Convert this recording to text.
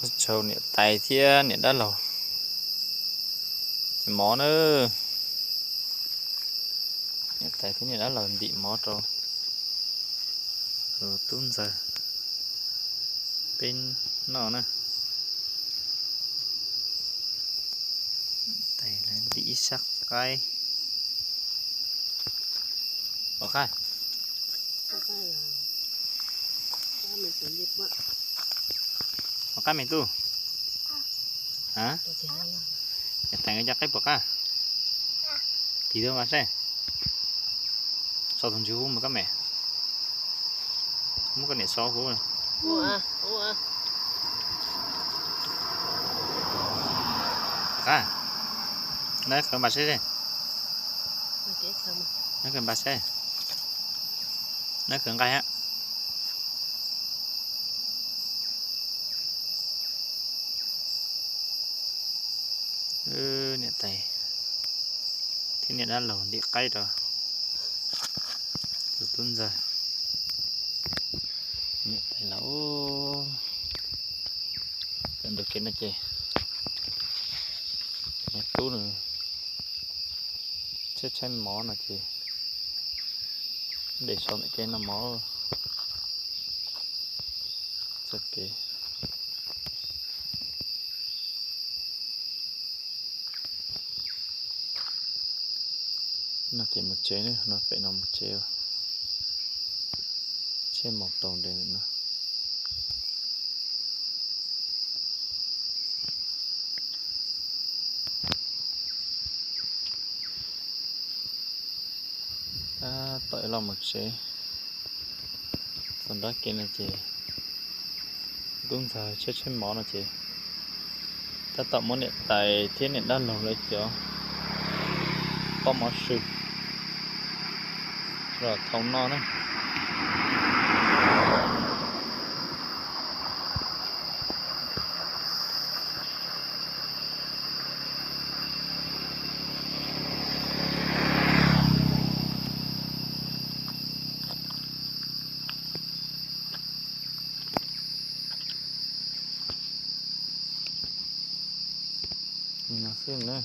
Txog niam tais thiab niam dab laug ntim mov na. Niam tais thiab niam dab laug ntim mov rau tus tub ntxawg peb noj na. Tais lawv ntim ib sab qaib. Pom qab, pom qab me tub. Niam tais nkawd cov qaib pom qab. Tig tuaj mas saib. Tso tus ntsis hub mus koj mem. Muab koj niam so hub. Qab, nab khawv npas saib. Nab khawv npas saib. Nab khawv nqaij hab. Niam tais thiab niam dab laug ntim qaib rau tus tub ntxawg. Niam tais los ntug kev no ces, niam tub nws tshaib tshaib mov no ces de so ntawm kev noj mov. Txoj kev no ces mus tsev, no pem no mus tsev, tsheb mus tau ntev no. Tab tom los mus tsev, txog nrab kev no ces tub ntxawg tshaib tshaib mov no ces tab tom muab niam tais thiab niam dab laug lawv cov pob mov su los thau noj na. Li no xwb na.